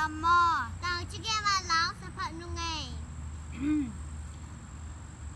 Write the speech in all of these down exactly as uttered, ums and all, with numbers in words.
Maw, tang ci gen a lau sa phat nung ei.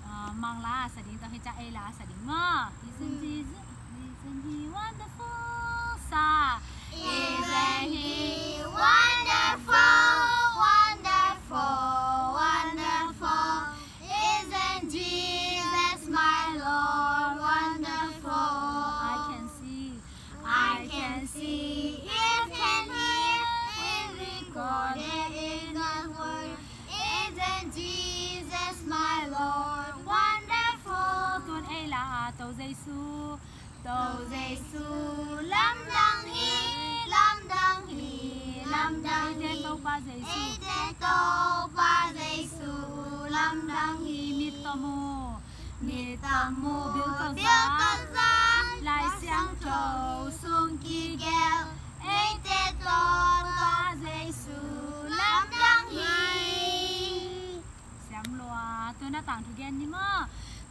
Ah, Mang la sa ding, tang hi ca ei la sa ding maw. Isn't he, isn't he wonderful? Sa. Isn't he wonderful, wonderful, wonderful? Isn't Jesus my Lord wonderful? I can see, I can see, ears can hear, it recorded in God's word. Isn't Jesus my Lord wonderful? Tun ei la a, To Jesu, To Jesu, lamdang hi, lamdang hi, lamdang hi. Eite Topa Jesu, eite Topa Jesu, lamdang hi. Mit tawh mu, mit tawh mu, bil tawh za, Lai Siangtho sung kigelh, eite Topa Jesu, lamdang hi. Siam lua, tun a tangthu gen ni maw.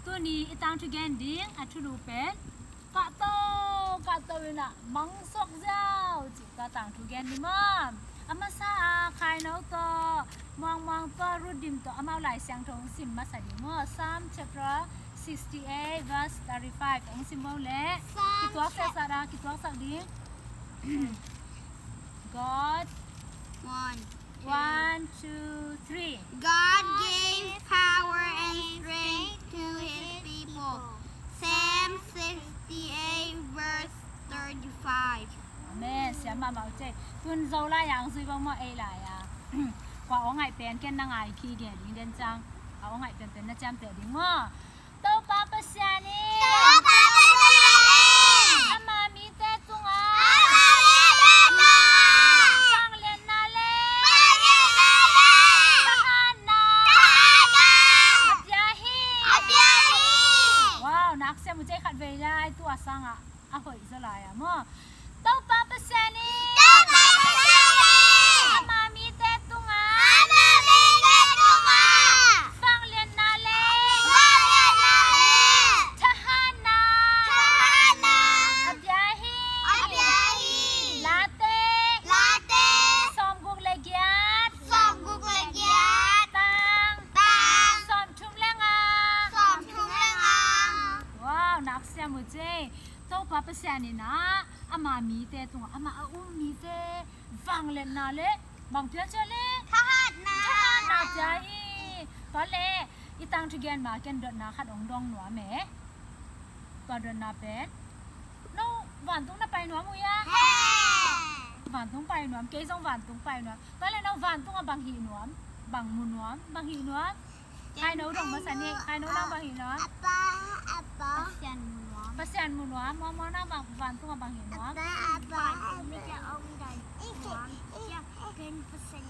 Tuni i tangthu gen ding a thulu pen, Kahto, kahto in a mangsuak ziau, cih ka tangthu gen ni maw. A masa a Khaino tawh, Muangmuang tawh, Rudim tawh, amau Lai Siangtho hong sim masa ding maw. Psalm chapter sixty-eight, verse thirty-five hong sim maw leh. Kituak sak sa da, kituak sak ding. God. One, two, three. God gave power and strength to his people. Psalm sixty-eight, verse thirty-five. Amen. Siam mahmah uh cei. Tun Zolai a hong zui bang maw, ei lai a. Kua aw ngaih pen ken na ngai kik ding den ciang. A aw ngaih penpen na ciamteh ding maw. Topa Pasian in, Topa Pasian in, ama mite tungah, ama mite tungah, vangliatna le, vangliatna le, thahatna, thahatna, a pia hi, a pia hi. Wow, nak siam uh cei, khat vei lai tu a sangah a hoih zaw lai a maw. Topa Pasian in, Topa Pasian in, ama mite tungah, ama mite tungah, vangliatna le, vangliatna le, thahatna, thahatna, a pia hi, a pia hi. Late, Late, sawmguk le giat, sawmguk le giat, tang, tang, sawmthum le nga, sawmthum le nga. Wow, nak siam uh cei. Topa Pasian in ah, ama mite tungah, ama a um mite vangliatna le, bang pia cia le, thahatna, thahatna pia hi. Tua le, i tangthu gen ma ken dotna khat hong dong nuam e. Tua dotna pen, no vantung na pai nuam uh hia? He. Vantung pai nuam, kei zong vantung pai nuam. Tua le no vantung ah bang hih nuam, bang mu nuam, bang hih nuam? Khaino dong masa ni, Khaino nang bang hih nuam? Apa, apa. Pasian mu nuam. Pasian mu nuam, Muangmuang nang bang, vantung ah bang hih nuam? Apa, apa. Vantung mite om dan nuam. Ken Pasian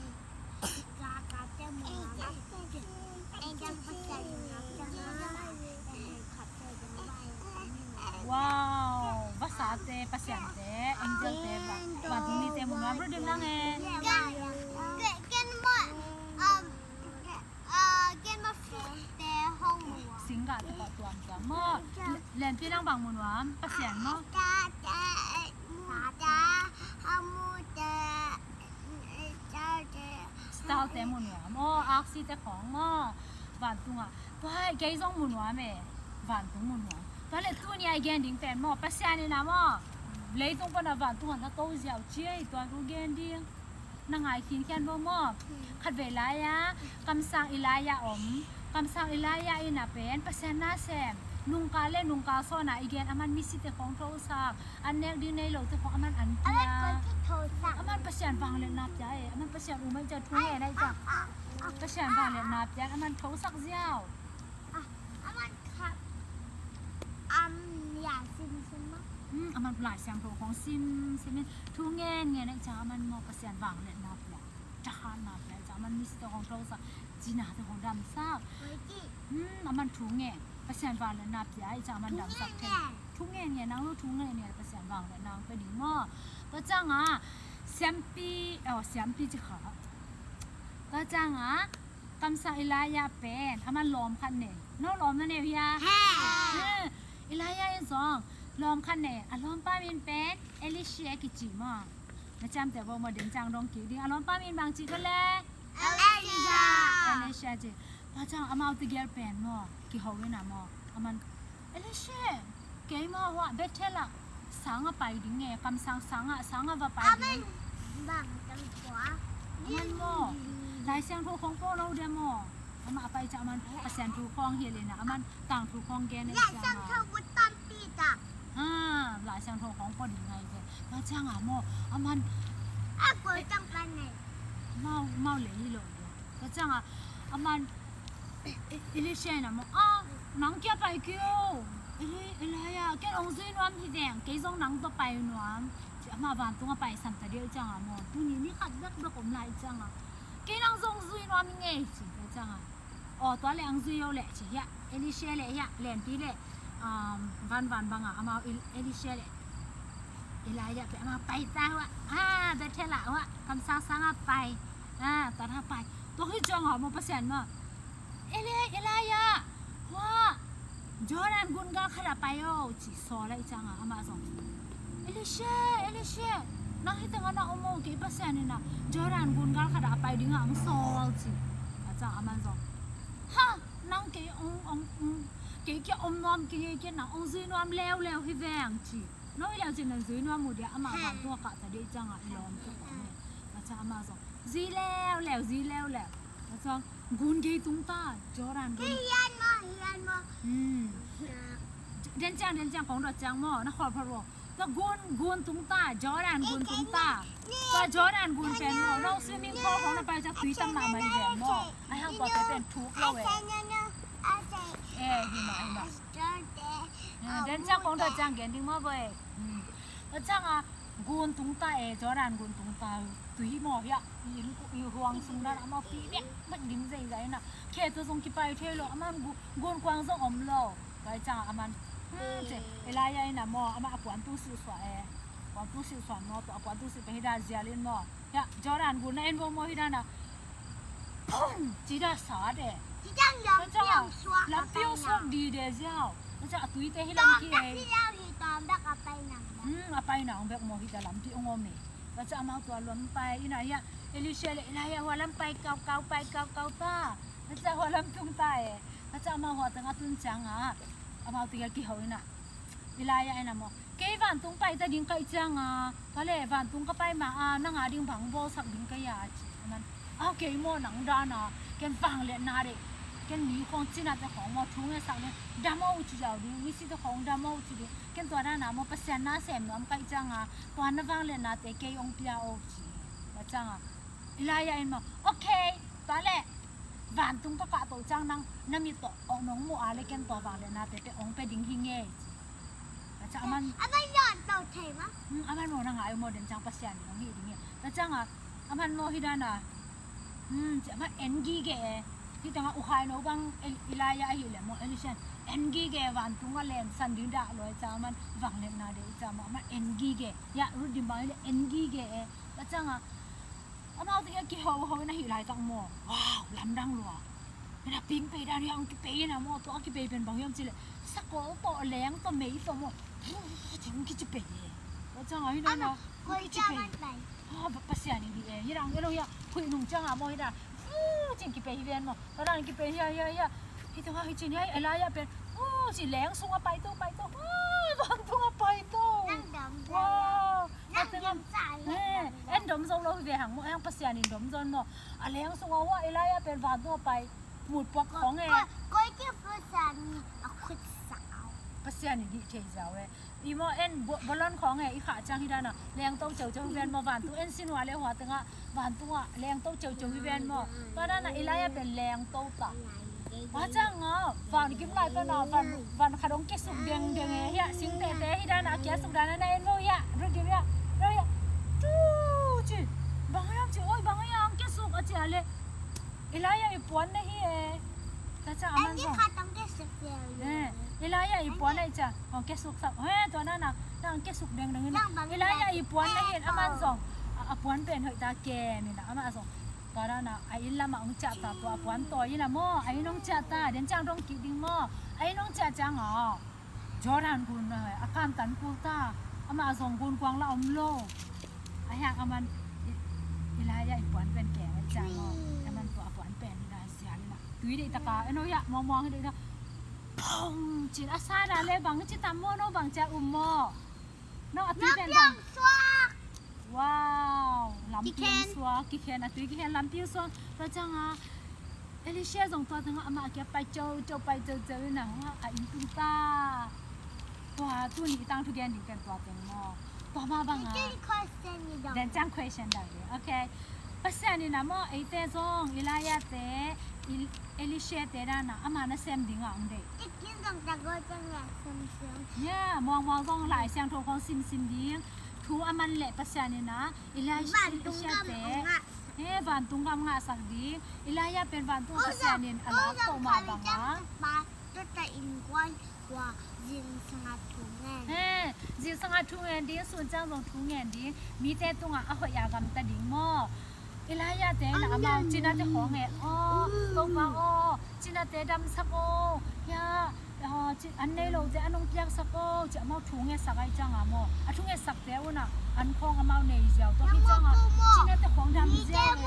zakate mu nuam. Ken Pasian mu nuam. Wow, vasate, Pasiante, angelte, va, vantung mite mu nuam. Rudim nang e. Ken, ken mo, um, Ah, ken ma fute hong mu a. Singgah te pawh tuamtuam maw? Lianpi nang bang mu nuam, Pasian maw? Star te mu nuam. Aw, aksi te khawng maw? Vantungah. Tua kei zong mu nuam e. Vantung mu nuam. Tua le tuni a i gen ding pen maw, Pasian in ah maw, leitung pan a vantungah na to ziau cia hi, tua thu gen ding. Na ngai khinkhian bo maw? Khatvei lai-a kamsang Elijah om. Kamsang Elijah in a pen Pasian na sem. Nungkal le nungkal sawn a i gen, aman misite khawng thosak, an nek ding nei lote khawng aman an pia. Aman Pasian vangliatna pia e. Aman Pasian um ahi ciang thu ngen ahi ciang, Pasian vangliatna pia, aman thosak ziau. Aman kha, am, ya, simsim maw? Hmm, aman Lai Siangtho khawng simsim in, thu ngen ngen ahi ciang aman maw Pasian vangliatna pia, thahatna pia ahi ciang aman misite khawng thosak, cinate khawng damsak. Hmm, aman thu ngen, Pasian vangliatna pia ahi ciang aman damsak thei. Thu ngen ngen, nang lo thu ngen ngen Pasian vangliatna pia ding maw? Tua ciangah siampi, oh, siampi ci kha. Tua ciangah kamsang Elijah pen aman lawm khat nei. No lawm na nei uh hia? He. He. Elijah in zong lawm khat nei. A lawmpa min pen Elisha kici maw. Na ciamteh bo maw, den ciang dong kik ding. A lawmpa min bang ci ka le? Elisha. Elisha ci. Tua ciang amau tegel pen maw, kiho in a maw, aman, Elisha, kei maw, hua Bethel ah sang a pai ding e, kamsang sang a, sang a va pai ding. Aman maw, Lai Siangtho khong pua lo dia maw. Amah a pai ciang aman Pasian thu khong hilh in a, aman tangthu khong gen in ciang a. Ha, Lai Siangtho khong pua ding ngai ve. Tua ciang a maw, aman mau, mau le hi lo dia. Tua ciang a, aman, E-, E-, Elisha in a maw, a, nang kia pai kei o. Eli-, Elijah, ken ong zui nuam hi veng, kei zong nang tawh pai nuam. Ci, amah vantung a pai sam ta deuh ciang a maw, tuni ni khat bekbek om lai ciang a, kei nang zong zui nuam i ngei ci, tua ciang a. Aw, tua le ang zui o le ci hiah, Elisha le hiah, lenpi le, um, vanvan bang a, amau El-, Elisha le Elijah pen amau pai ta hua, a, Bethel ah hua, kamsang sang a pai, a, tua na pai. Tua hi ciang a maw Pasian maw, Eli-, Elijah, hua, Jordan gun gal khat ah pai o, ci sawl a i ciang a, amah zong, Elisha, Elisha, nang hi tengah na om o, kei Pasian in a Jordan gun gal khat ah a pai ding a ang sawl ci. A ciang aman zong, ha, nang kei ong, ong, ong, kei kia om nuam kei, kei na ong zui nuam leuleu hi veng ci. No hi leu ci, nang zui nuam uh dia, amah vantung a kah ta deuh ciang a i lawm tuk ong e. A ciang amah zong, zui leuleu, zui leuleu. A ciang gun gei tung ta, Jordan gun. Hian maw, hian maw. Hmm. Den ciang, den ciang, kong dot ciang maw, na khawl phot ro. Tua gun, gun tung ta, Jordan gun tung ta. Tua Jordan gun pen maw, nong swimming pool khong na pai ciang tui tam mahmah hi ven maw. Ai hang tua pen thuk lo e. Eh, hi mah, hi mah. Eh, den ciang kong dot ciang gen ding maw boy. Hmm. Tua ciang a, gun tung ta e, Jordan gun tung ta, tui maw hiah, i, i huang sung dan amau pi biak bek dim zeizai na. Khe tua zong kipai thei lo, aman gu-, gun kuang zong om lo. Tua ciang aman, hmm, ci, Elijah in a maw, amah a puan tu silh suah e. Puan tu silh suah maw, tua a puan tu silh pen hi dan zial in maw. Hiah, Jordan gun na en vo maw hi dan a. Pum! Ci da sa de. Tua ciang lampi ong suak di de ziau. Tua ciang a tuite hi lam ki e. Hmm, a pai nang bek maw hi da lampi ong om e. Tua ciang amau tua lam pai in a hiah, Elisha le Elijah hua lam pai kaukau, pai kaukau ta. Tua ciang hua lam tung ta e. Tua ciang amau hua teng a tun ciang a, amau tua kiho in a, Elijah in a maw, kei vantung pai ta ding ka hih ciang a, tua le vantung ka pai ma a, nang a ding bang bawlsak ding ka hia ci. Aman, a, kei maw nang dan a, ken vangliatna deih, ken mi khong cinate khong maw thu ngetsak ding, dam o ci ziau ding, misite khong dam o ci ding, ken tua dan a maw Pasian na sem nuam ka hih ciang a, tua na vangliatnate kei ong pia o ci. Tua ciang a, Elijah in maw, okay, tua le vantung ka kahto ciang nang na mit tawh ong nong muh a le ken tua vangliatnate pia ong pia ding hi ngei ci. Tua ciang aman, aman maw na ngai maw den ciang Pasian in ong hih ding hi. Tua ciang a, aman maw hi dan a, hmm, ci aman en gige e. Hi teng a ukhai no bang Elijah ahih le maw Elisha in en gige, vantung a len san ding dah lo e ciang aman vangliatna deih ciang maw aman en gige. Hiah Ruth dim bang hi le en gige e. Tua ciang a, amau teng a kihoho in a hih laitak maw, wow, lamdang lua. Ina ping pei dan hiah ong kipei in a maw, tua a kipei pen bang hiam ci le, sakol tawh leng tawh mei tawh maw, ci ong kici pei e. Tua ciang a hi dan a ong kici pei. Ha, Pasian in hi e, hi dan elo hiah, khuih nung ciang a maw hi dan, ci ong kipei hi ven maw. Tua dan kipei hiah, hiah, hiah. Hi teng a hi cin hiah, Elijah pen, ci leng sung a pai to, pai to. Vantung a pai to. Wow. En dom zo lo hi ve hang maw, hang Pasian in dom zon maw. A leng sung a hua Elijah pen vantung a pai. Mut puak khong e. Pasian in hih thei ziau e. I maw en balon khong e, i khah ciang hi dan a lengto ceuceu hi ven maw, vantung en sin hua le hua teng a vantung a lengto ceuceu hi ven maw. Tua dan a Elijah pen lengto ta. Tua ciang a van kim lai pan a van, van khat ong kiasuk dengdeng e, hiah singtehte hi dan a kiasuk dan a na en maw hiah, Ruth dim hiah, Ruth hiah. Tu ci, bang hiam ci, oi bang hiam ong kiasuk a ci a le, Elijah i puan na hi e. Tua ciang aman zong, Elijah i puan na hi ciang ong kiasuk sak, he, tua na na, na ong kiasuk dengdeng in a, Elijah i puan na hi in aman zong, a, a puan pen hoih ta kem in a, amah zong. Tua dan a, a inn lamah ong ciah ta, tua a puan tawi in a maw, a inn ong ciah ta, den ciang dong kik ding maw, a inn ong ciah ciang a, Jordan gun a, a kamtan kul ta, amah zong gun kuang la om lo. Ahi hang aman i, i lai-ah i puan pen keng a ciang maw. Aman tua a puan pen hi lai sial in a. Tui deih taka, eno hiah, muangmuang hi deih taka. Pong! Cin a sa dan le bang ci tam maw, no bang ciat um maw. No, a tui pen bang. Wow! Lampi suak, kikhen, a tui kikhen lampi suak. Tua ciang a, Elisha zong tua tengah amah kia pai cocau, pai cocau in a, a inn tung ta. Tua tuni i tangthu gen ding pen tua teng maw. Tua mah bang a. Then ciang question dang ding. Okay. Pasian in a maw, eite zong, Elijah te, El-, Elisha te dan a, ama nasem ding a ong deih. Ya, muangmuang zong Lai Siangtho khong simsim ding. Thu a man leh Pasian in a, Elijah, Elisha te. He, vantung gam ngahsak ding. Elijah pen vantung Pasian in a lak peuhmah bang a. He, zingsang a thu ngen ding, sun ciang zong thu ngen ding. Mite tungah a hoih a gamta ding maw. Elijah te in a amau cinate khong e. Aw, Topa aw, cinate damsak aw. Hia, aw, ci-, an nei lote an hong piaksak aw, ci amau thu ngetsak ahi ciang a maw. A thu ngetsakte un a an khong amau nei ziau tua hi ciang a. Cinate khong dam ziau e.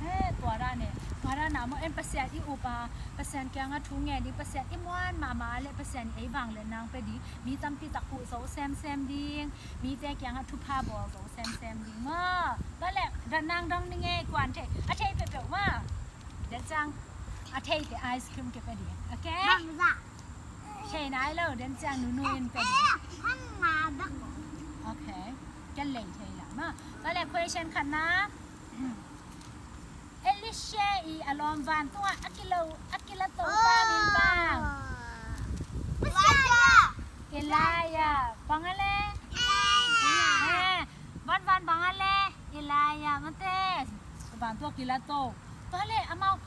He, tua dan e. Tua dan a maw, en Pasian i up a, Pasian kiangah thu ngen ding, Pasian i muan mahmah leh Pasian i ei vangliatna ong pia ding. Mi tampi tak huh zo semsem ding, mite kiangah thupha bawl zo semsem ding maw. Tua leh, dan nang dong ning e, kuan thei, a thei peuhpeuh maw. Then ciang, a theite ice cream kipia ding. Okay? Thei nai lo, then ciang nunu in pia ding. Okay. Ken lei thei la maw. Tua leh, question khatna. Elisha i a lawm vantungah a kilo, a kilato pa min bang. Elijah. Bang a le? Elijah. Eh, van van bang a le? Elijah, mate. Vantung a kilato. Tua leh amau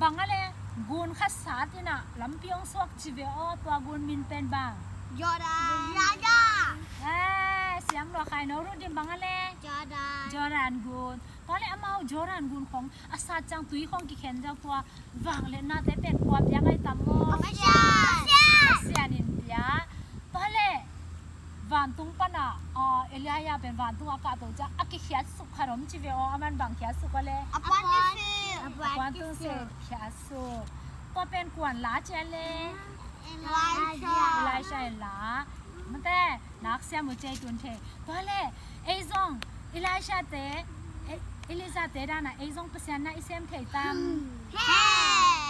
bang a le? Gun khat sat in a lampi ong suak ci ve aw, tua gun min pen bang. Jordan. Eh, siam lua khai no, Rudim bang a le? Jordan. Jordan gun. Tua leh amau Jordan gun khong a sat ciang tui khong kikhen ziau tua vangliatnate pen kua piak ahi tam maw? Pasian. Pasian in pia. Tua leh vantung pan a, ah, Elijah pen vantung a kahto ciang a kikhiatsuk khat om ci ve aw, aman bang khiatsuk a le? A puan tungsil. A puan tungsil khiatsuk. Tua pen kuan la ci a le? Elijah. Elijah in la. Mate, nak siam uh ci a i tun thei. Tua leh, ei zong, Elijah te, E-, Elijah te dan a, ei zong Pasian na i sem thei tam. He.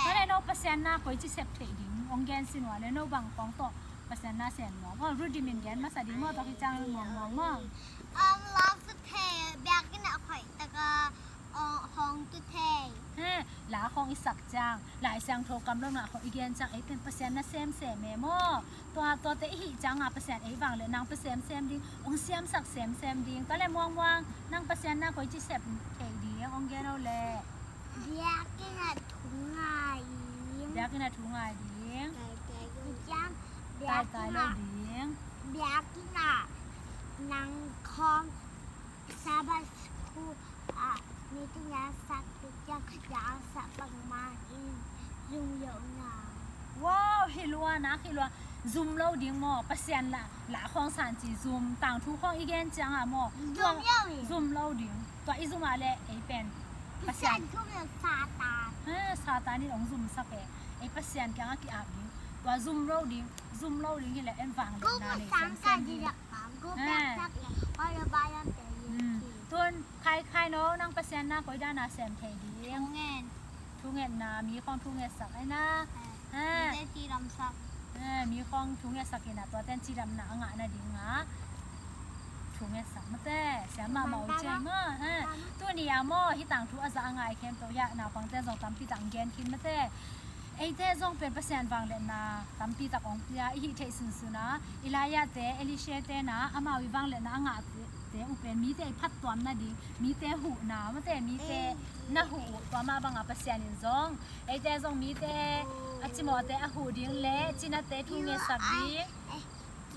Tua leh no Pasian na koici sep thei ding ong gen sin ua le, no bang khong tawh Pasian na sem nuam. Oh, Rudim in gen masa ding maw, tua hi ciang nuam nuam maw. Ong lawng tu thei, biakinn ah khoih tak a, ong hong tu thei. He, la khong i sak ciang, Lai Siangtho kamlohna khong i gen ciang, ei pen Pasian na semsem e maw. Tua, tuate i hih ciang a Pasian ei vangliatna ong pia semsem ding, ong siamsak semsem ding. Tua leh Muangmuang, nang Pasian na koici sep thei ding ong gen o le. Biakinn ah thu ngai ding. Biakinn ah thu ngai ding. Taitai lo ding. Biakinn ah nang khong Sabbath school ah meeting a sak ciang, la sak bangmah in zum lo na. Wow, hi lua, nak hi lua. Zum lo ding maw, Pasian la, la khong san ci zum, tangthu khong i gen ciang a maw. Zum lo ding. Zum lo ding. Tua i zum a le ei pen Pasian. Pasian thu ngen Satan. Ha, Satan in ong zumsak e. Ei Pasian kiangah ki-ap ding. Tua zum lo ding. Zum lo ding hi leh en vangliatna nei semsem ding. Tun khai khai no, nang Pasian na koi dan a sem thei ding? Thungen. Thungetna, mi khong thungetsak ai na. Ha. Mite cidamsak. Ha, mi khong thungetsak in a, tuaten cidamna a ngah nading a thungetsak mate. Siam mahmah uh ciai maw. Ha. Tuni a maw, hih tangthu a za a ngai khempeuh hiah naupangte zong tampi tak gen khin mate. Eite zong pen Pasian vangliatna tampi tak ong pia i hih theih sunsun a, Elijah te, Elisha te na, amau i vangliatna a ngahte uh pen mite i phattuam nading, mite huhna mate, mite na huh uh, tua mah bangah Pasian in zong eite zong mite a cimawhte a huh ding le cinate thungetsak ding.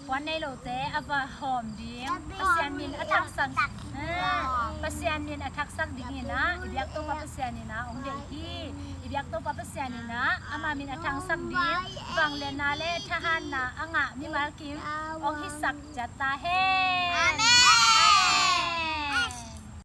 Puan nei lote a va hawm ding, Pasian min a thangsak, Pasian min a thaksak dingin ah i biak Topa Pasian in ah hong deih hi. I biak Topa Pasian in ah ama min a thangsak ding vangliatna le thahatna a ngah mimal kim hong hisak ciat ta hen.